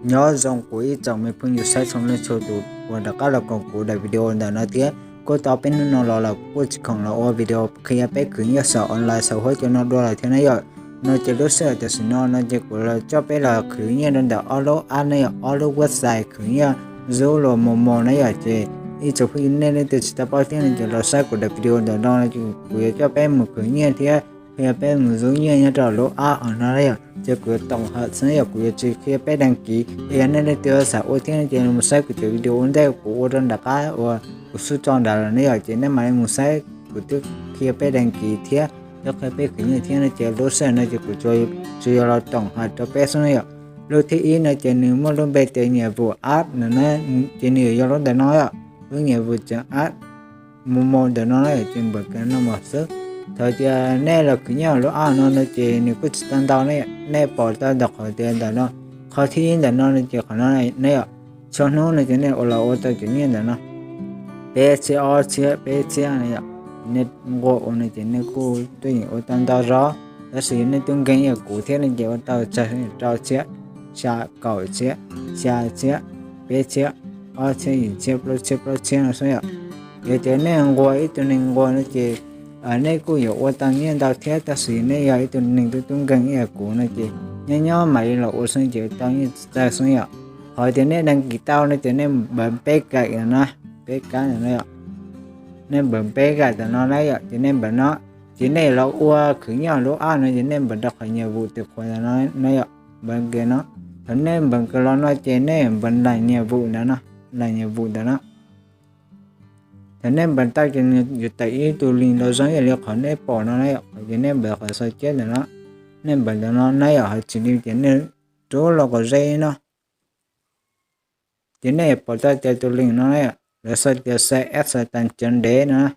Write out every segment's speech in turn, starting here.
Nyob zoo kuv ib tsoom me phooj ywg saib txhua leej txhua tus uas rov qab los koom kuv daim video ntawm no thiab. Kuj tau peb hnub no los los kuv kuj tsis khoom los ua video qhia peb khwv nyiaj saum online saum huab cua no dua lawm thiab na yom. No ces lub sij hawm tam sim no no ces kuv los coj peb los khwv nyiaj rau ntawm ob lub app ne yom, ob lub website khwv nyiaj Zub los Momo na yom. Ces ib tsoom phooj ywg nej leej twg tsis tau paub thiab no ces los saib kuv daim video ntawm no, kuv yuav coj peb mus khwv nyiaj thiab qhia peb mus zub nyiaj nyob rau lub app no na yom. Ces kuv yuav tổng hợp xwb yom, kuv yuav tsis qhia peb đăng ký. Es yog nej leej twg xav ua thiab no ces mus saib kuv cov video ua ntej kuv ua rau nram qab uas kuv xub tso nrad lawm ne yom, ces nej mam li mus saib kuv twb qhia peb đăng ký thiab, twb qhia peb khwv nyiaj thiab no ces lub sij hawm no ces kuv tsuas yog los tổng hợp rau peb xwb na yom. Lub thib ib no ces nws muaj lub npe tias nhiệm vụ app no na, ces nws yuav yog lub ntawm no yom, lub nhiệm vụ app Momo ntawm no na yom, ces npawm kiag no mus xwb. Thaum tias nej los khwv nyiaj lub app no no ces nws kuj tsis tau ntau ne, nej pom tau ntawm qhov tias ntawm no, qhov thib ib ntawm no no ces qhov no ne yom, txhua hnub no ces nej ua los ua tau cov nyiaj ntawm no peb txhiab ob txhiab peb txhiab no yom. Nej nquag ua no ces nej kuj tuaj yeem ua tau ntau zog, tab sis yog nej tub nkeeg ib yam kuv thiab no ces ua tau tsawg rau txhiab, xya kaum txhiab, xya txhiab, peb txhiab, ob txhiab, yim txhiab, plaub txhiab, plaub txhiab no xwb yom. Yog tias nej nquag ib tug neeg nquag no ces nej kuj yuav ua tau nyiaj ntau thiab, tab sis nej yog ib tug neeg tub tub nkeeg ib yam kuv no ces nyob nyob mam li los ua xwb ces tau nyiaj tsis txawj xwb yom. Qhov tias nej đăng ký tau no ces nej npawm peb kaim ntawm no, peb kab ntawm no yom. Nej npawm peb kaim ntawm no na yom, ces nej npawm no, ces nej los ua khwv nyiaj lub app no ces nej npawm rau qhov nhiệm vụ tài khoản ntawm no na yom, npawm kiag no. Thaum nej npawm kiag los no ces nej npawm làm nhiệm vụ ntawm no, làm nhiệm vụ ntawm no. Thaum nej npawm tau ces nws yuav tawm ib tug link los zoo ib yam li qhov nej pom no na yom, ces nej npawm qhov xaus ciab ntawm no, nej npawm ntawm no na yom, ho tsis li ces nej rub los kom ze no. Ces nej yuav pom tau tias tus link no na yom, lawv sau tias C S tan cov ntev no,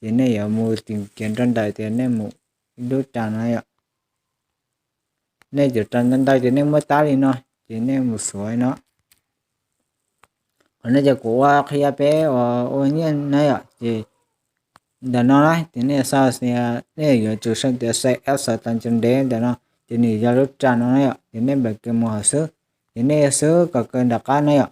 ces nej yuav mus tìm kiếm rau ntawm tias nej mus ib lub rau no yom. Nej cov rau ntau ntau ces nej muab tab li no, ces nej mus xuav no. Qhov no ces kuv ua qhia peb uas ua nyiaj na yom, ces ntawm no na ces nej sau, nej yuav tsum sau tias C S tan cov ntev ntawm no, ces nws yog lub rau no na yom, ces nej npawm kiag mus hauv xwb, ces nej xwb kom kaw nram qab na yom.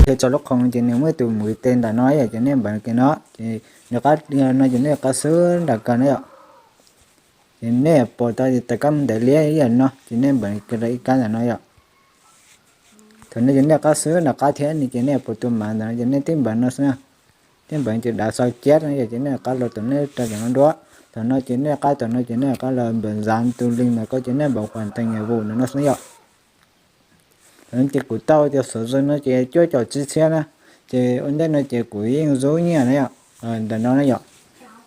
Ces txog lub khoom ces nws muaj tus mus tes ntawm no yom, ces nej npawm kiag no, ces nws qab no ces nej qab xwb nram kawg na yom. Ces nej pom tau tias kab mus ntawm liab ib yam no, ces nej npawm kiag rau ib kab ntawm no yom. Thaum no ces nej qab xwb nram qab thiab no ces nej pom tus mav ntawm no ces nej tib npawm no xwb na. Tib npawm ces dav xaus ciab no yom, ces nej qab los tom nej rau tom no dua. Thaum no ces nej qab tom no ces nej qab los npawm zav tus link ntawm ko ces nej npawm hoàn thành nhiệm vụ ntawm no xwb yom. Thaum no ces kuv tau tias xuv zoo no ces cuaj caum tsib txhiab na, ces ua ntej no ces kuv yeej zub nyiaj na yom, ntawm no na yom.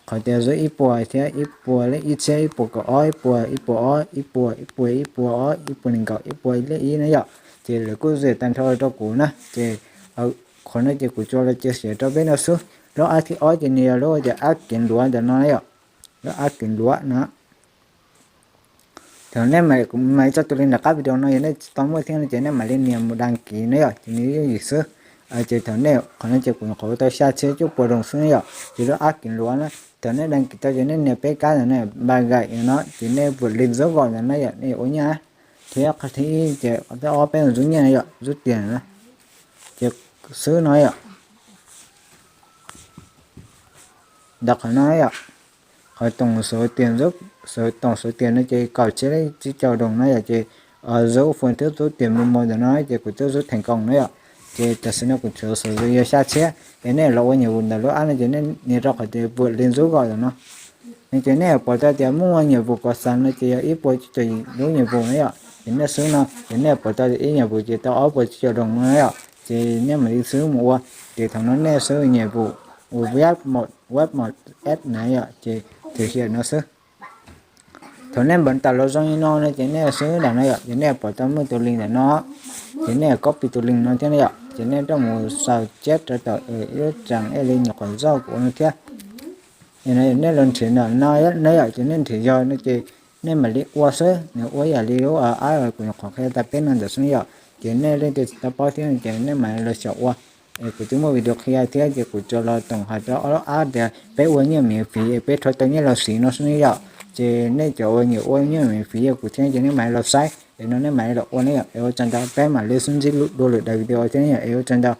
Qhov tias zub ib puas thiab ib puas lej ib txhiab, ib puas kaum ob, ib puas ib puas ob, ib puas ib puas ib puas ob, ib puas nees nkaum, ib puas lej ib na yom, ces lawv kuj zem tag nrho rau kuv na. Ces qhov no ces kuv tsuas los cia siav rau peb no xwb. Lub app thib ob ces nws yog lub tias app kev luav ntawm no na yom, lub app kev luav no. Thaum nej mam tso tus link nram qab video no yog nej tsis tau muaj thiab no ces nej mam li nias mus đăng ký na yom, ces nws yooj yim xwb. Ces thaum nej, qhov no ces kuv nyuam qhuav tau xya txhiab cuaj puas doos xwb na yom, ces lub app kev luav na. Thaum nej đăng ký tau ces nej nias peb kab ntawm no ba gaim no ces nej vượt link rút gol ntawm no yom, nej yuav ua nyiaj na. Thiab qhov thib ib ces qhov thib ob peb mus zub nyiaj na yom, zub tiag na, ces xwb no yom. Ntawm qhov no yom, qhov tổng số tiền, tổng số tiền no ces kaum txhiab lej tsib caug doos na yom, ces zub phần thưởng rút tiền Momo ntawm no ces kuv twb rút thành công na yom. Ces tam sim no kuv tshuav số dư yog xya txhiab, es nej los ua nhiệm vụ ntawm lub app no ces nej nias rau qhov tias vượt link rút gol ntawm no. no ces nej yuav pom tau tias muaj nyiam vus kom xav no ces yog ib puas cuaj caum lub nyiam vus na yom. Ces nej xwb no ces nej yuav pom tau tias ib nyiam vus ces tau ob puas cuaj caum doos no yom. Ces nej mam li xwb mus ua. Ces thaum no nej xwb nyiam vus ua web mode, web mode app na yom, ces thim hiam no xwb. Thaum nej npaj tas los zoo li no no ces nej xwb ntawm no yom, ces nej pom tau muaj tus link ntawm no, ces nej copy tus link no thiab na yom, ces nej rov mus sau ceb rau tom ib lub tsam ej li nyuam qhuav zoj kuv ua no thiab. Nej los nrhiav ntawm no na yom, ces nej nrhiav yog no ces nej mam li ua xwb, nws ua yam li lub app kuv nyuam qhuav qhia tas peb no ntawd xwb yom. Ces nej leej twg tsis tau paub thiab no ces nej mam li los xyaum ua. Es kuv twb muaj video qhia thiab ces kuv tsuas los toom hais rau ob lub app tias peb ua nyiaj miv fiv es peb rho tau nyiaj los siv no xwb yom. Ces nej cov uas nyiam ua nyiaj miv fiv yog kuv thiab ces nej mam li los saib es no nej mam li los ua ne yom. Es ua tsaug ntau, peb mam li sib ntsib dua lwm daim video thiab ne yom, es ua tsaug ntau.